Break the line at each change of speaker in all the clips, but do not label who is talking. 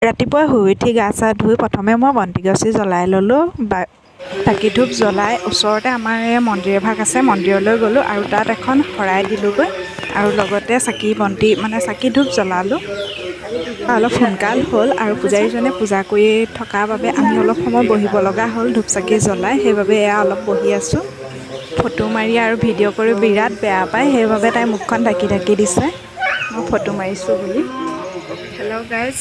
ৰাতিপুৱা শুই উঠি গা চা ধুই প্ৰথমে মই বন্তিগছি জ্বলাই ল'লোঁ বা চাকি ধূপ জ্বলাই ওচৰতে আমাৰ এই মন্দিৰ এভাগ আছে, মন্দিৰলৈ গ'লোঁ আৰু তাত এখন শৰাই দিলোঁগৈ আৰু লগতে চাকি বন্তি মানে চাকি ধূপ জ্বলালোঁ। অলপ সোনকাল হ'ল আৰু পূজাৰীজনে পূজা কৰি থকাৰ বাবে আমি অলপ সময় বহিব লগা হ'ল ধূপ চাকি জ্বলাই, সেইবাবে এয়া অলপ বহি আছোঁ। ফটো মাৰি আৰু ভিডিঅ' কৰি বিৰাট বেয়া পায়, সেইবাবে তাই মুখখন ঢাকি ঢাকি দিছে মই ফটো মাৰিছোঁ বুলি। হেল্ল' গাইজ,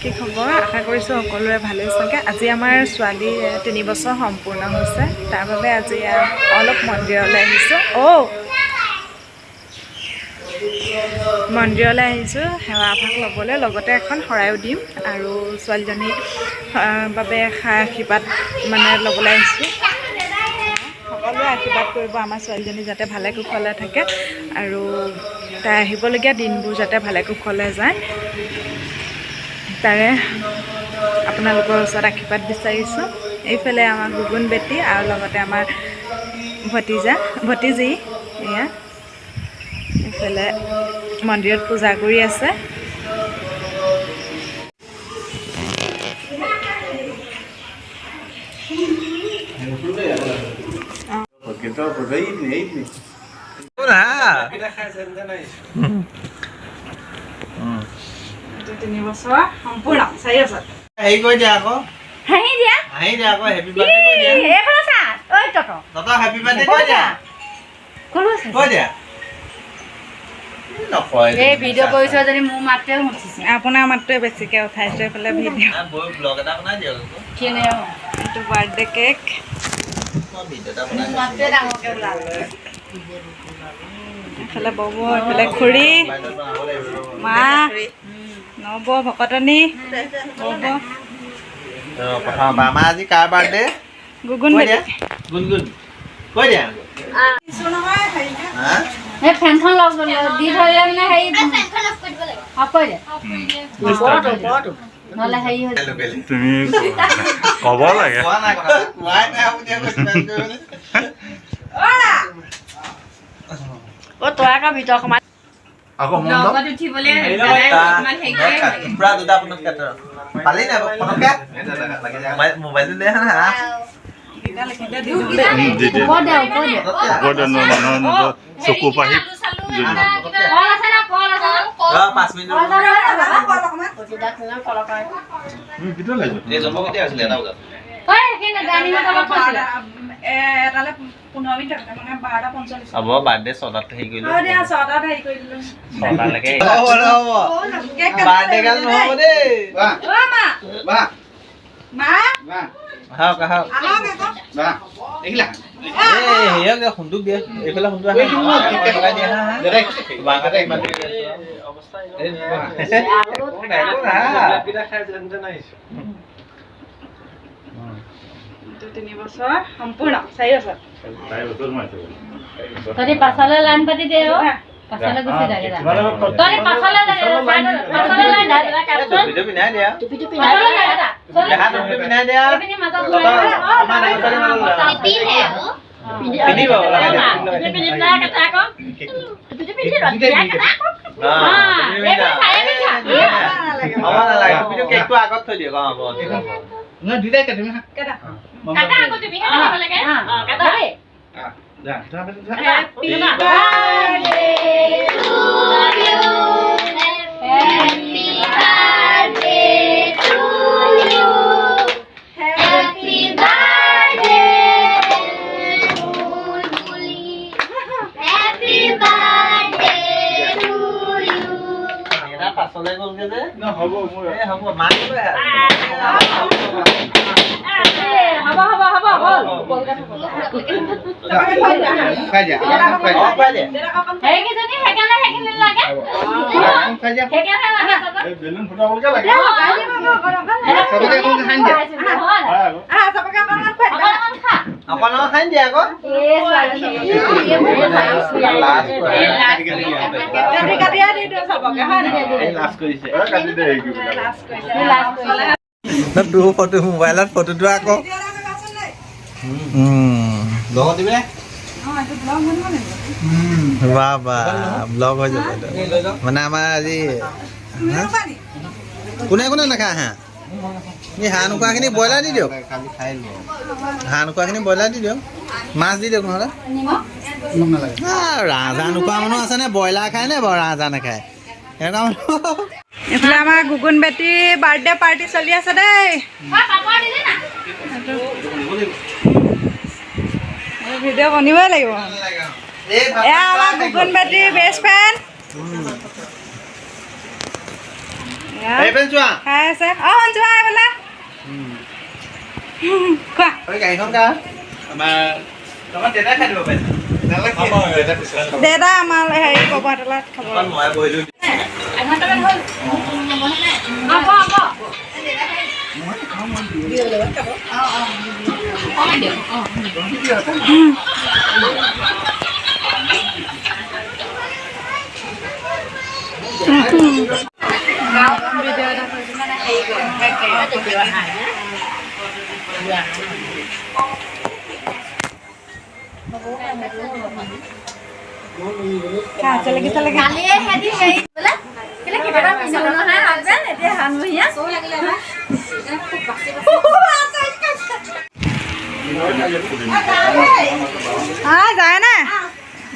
কি খবৰ? আশা কৰিছোঁ সকলোৰে ভালেই চাগে। আজি আমাৰ ছোৱালীৰ 3 বছৰ সম্পূৰ্ণ হৈছে, তাৰ বাবে আজি অলপ মন্দিৰলৈ আহিছোঁ। অ' মন্দিৰলৈ আহিছোঁ সেৱা এভাগ ল'বলৈ, লগতে এখন শৰাইও দিম আৰু ছোৱালীজনীৰ বাবে আশীৰ্বাদ মানে ল'বলৈ আহিছোঁ। সকলোৱে আশীৰ্বাদ কৰিব আমাৰ ছোৱালীজনী যাতে ভালে কুশলে থাকে আৰু তাই আহিবলগীয়া দিনবোৰ যাতে ভালে কুশলে যায়, তাৰে আপোনালোকৰ ওচৰত আশীৰ্বাদ বিচাৰিছোঁ। এইফালে আমাৰ গুগুন বেটী আৰু লগতে আমাৰ ভতিজা ভতিজী এয়া এইফালে মন্দিৰত পূজা কৰি আছে। 3 বছৰ সম্পূৰ্ণ, 4 বছৰ।
হেৰি কৰি দিয়া আকৌ।
হাঁহি দিয়া।
হাঁহি দিয়া আকৌ, হেপী বাৰ্থডে কৈ দিয়া।
এইফালে চা ঐ তত।
তত, হেপী বাৰ্থডে কৈ দিয়া।
ক'লো।
কৈ দিয়া, নকয়।
এই ভিডিঅ' কৰিছ যদি মোৰ মাতটোৱে উঠিছে।
আপোনাৰ মাতটোৱে বেছিকৈ উঠাইছোঁ এইফালে ভিডিঅ'।
ব্লগ এটা বনাই দিয়ক আকৌ।
কেনে?
এইটো বাৰ্থডে কেক।
মই ভিডিঅ' এটা বনাই।
মোৰ মাতটোৱে ডাঙৰকে ওলালে।
এইফালে বব, এইফালে খুৰী,
মোবাইলত বনাব লাগিব।
মা, নবৌ, ভকতনী, বব।
প্ৰথম আমাৰ আজি কাৰ বাৰ্থডে?
গুগুন।
কৈ দিয়া।
বেটী।
গুণগুণ কৈ দিয়া। হা।
এই ফেনখন লগ দি থ'লে মানে হেৰি অফ কৰি দে, নহ'লে হেৰি হৈ
তুমি ক'ব লাগে।
কোৱা নাই, কথা কোৱাই নাই। আপুনি আকৌ ইমান কৰিবলৈ।
অ' তই আকৌ ভিতৰ সোমাই
আকৌ মন
লগত উঠিবলৈ।
পুৰা দুটা ফোনত কাট পালি নাই ফোনত। মোবাইলটো লৈ আহা না।
দি দে।
ওপৰত দে, ওপৰত দে।
ওপৰত মানুহৰ চকু পাহি।
কল আছে না? কল আছে না?
5 মিনিট।
কল আছে না?
তুমি কেতিয়া লাগিব?
এই জন্ম কেতিয়া হৈছিলে? 1 বজাত।
ঐ, সেইখিনি ডাইনিঙত অলপ থৈছিলে।
এটালে 15 মিনিট থাকোঁতে মানে 12টা 45।
হ'ব, বাৰ্থডে 6টাত হেৰি কৰিলো।
অঁ দিয়া, 6টাত হেৰি কৰি দিলোঁ।
6টালৈকে নহ'ব, নহ'ব, বাৰ্থডে গাল নহ'ব দেই।
অ' মা, মা।
আহক, আহক।
আহক আকৌ।
এই হেৰিয়ক দিয়া, সোণটোক দিয়া। এইফালে সোণটো আহা, লগাই দিয়া। হা হা, বাঁহতে ইমান দেৰি আছে।
এইটো 3 বছৰ সম্পূৰ্ণ, 4 বছৰ।
4 বছৰ সোমাইছে।
তহঁতি পাছলৈ লাইন পাতি দে অ', পাছলৈ গুচি যাগে যা। তহঁতি পাছলৈ যা, পাছলৈ লাইন ধৰ।
টুপিটো পিন্ধাই দিয়া।
পাছলৈ যা, যা।
দেহা, টুপিটো পিন্ধাই দিয়া।
এইপিনে মাজত সোমাই যা।
আমাৰ ডাঙৰ ছোৱালী মাজত লোৱা। পিন্ধিব, লগাই দিয়া।
টুপি পিন্ধি পেলাই কাটা আকৌ। টুপিটো পিন্ধি ৰ, তেতিয়া কাটা আকৌ।
অ, টুপিটো পিন্ধা। হ'ব, নালাগে টুপিটো, কেকটো আগত থৈ দিয়ক। অ, হ'ব।
কেইটা?
কাটা আকৌ, তুমিহে কাটিব লাগে। অ, কাটা।
Happy birthday
to you. Happy birthday to you. Happy birthday, Bulbuli. Happy birthday to you.
এটা পাছলৈ গ'লগে যে।
হ'ব মোৰ।
এই হ'ব, মাক লৈ আহা।
হ'ব হ'ব হ'ব, হ'ল।
অ, খুৱাই দে।
সেইকেইজনী সেইকাৰণে সেইখিনি লাগে, সেইকাৰণে লাগে তহঁতক।
এই বেলুন ফুটাবলৈকে লাগে।
হয়।
হয় আকৌ।
আহা, চবকে অকণমান খুৱাই দিবা।
অকণমান খা।
অকণ অকণ খাই দিয়া আকৌ।
এই ছোৱালী,
লাজ কৰে।
কাটি কাটিয়ে দি দিওঁ চবকে, হয় নাই?
লাজ কৰিছে।
এই কাটি দে হেৰি কৰি পেলাই।
লাজ কৰিছে।
লাজ কৰিছে।
তোৰ ফটো, মোবাইলত ফটোটো আকৌ লগত দিবি। বাহ বাহ, ব্লগ হৈ যাব এইটো। মানে আমাৰ আজি হা? কোনে কোনে নাখায় হাঁহ? এই হাঁহ নোখোৱাখিনি ব্ৰইলাৰ দি দিয়ক, হাঁহ নোখোৱাখিনি ব্ৰইলাৰ দি দিয়ক, মাছ দি দিয়ক নহ'লে। ৰাজহাঁহ নোখোৱা মানুহ আছেনে? ব্ৰইলাৰ খায় নে বাৰু ৰাজহাঁহ নাখায়? এনেকুৱা মানুহ।
এইফালে আমাৰ গুগুন বেটি বাৰ্থডে পাৰ্টি চলি আছে দেই। ভিডিঅ' বনিবই লাগিব। এয়া আমাৰ গুগুন বেটি বেষ্ট ফ্ৰেণ্ড খাই আছে। অ সঞ্জুৱা এইফালে খোৱা। দেউতা আমাৰ হেৰি ববহাতলত খাব। যায় না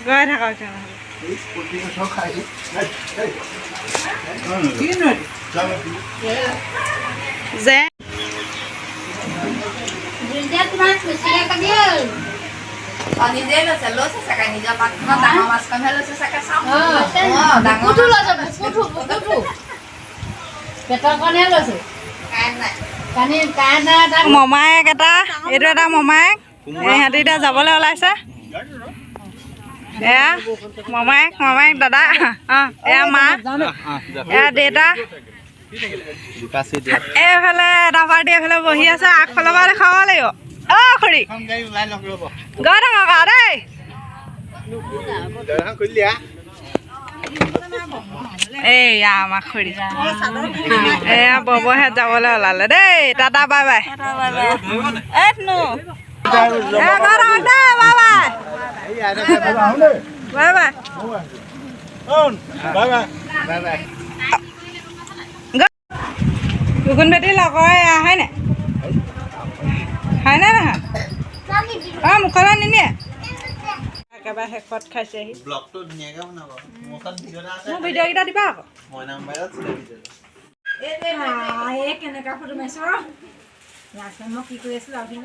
গৈ থাকক। যে মমায়েক এটা, এইটো এটা মমায়েক, ইহঁতি এতিয়া যাবলৈ ওলাইছে। এয়া মমায়েক, মমায়েক দাদা, অঁ এয়া মা, এয়া দেউতা। এইফালে এটা পাৰ্টি এইফালে বহি আছে, আগফালৰ পৰা দেখুৱাব লাগিব। অ খুৰী গৈ থাকক আৰু দেই। এইয়া আমাৰ খুৰী, এয়া ববহেঁত যাবলৈ ওলালে দেই। Tata bye bye. Bye bye bye bye. গুগুন বেটি লগৰ এয়া হয় নাই? হয়নে নহয়? অঁ মুখলৈ নিনিয়ে, একেবাৰে শেষত খাইছেহি। মোৰ ভিডিঅ'কেইটা দিবা আকৌ।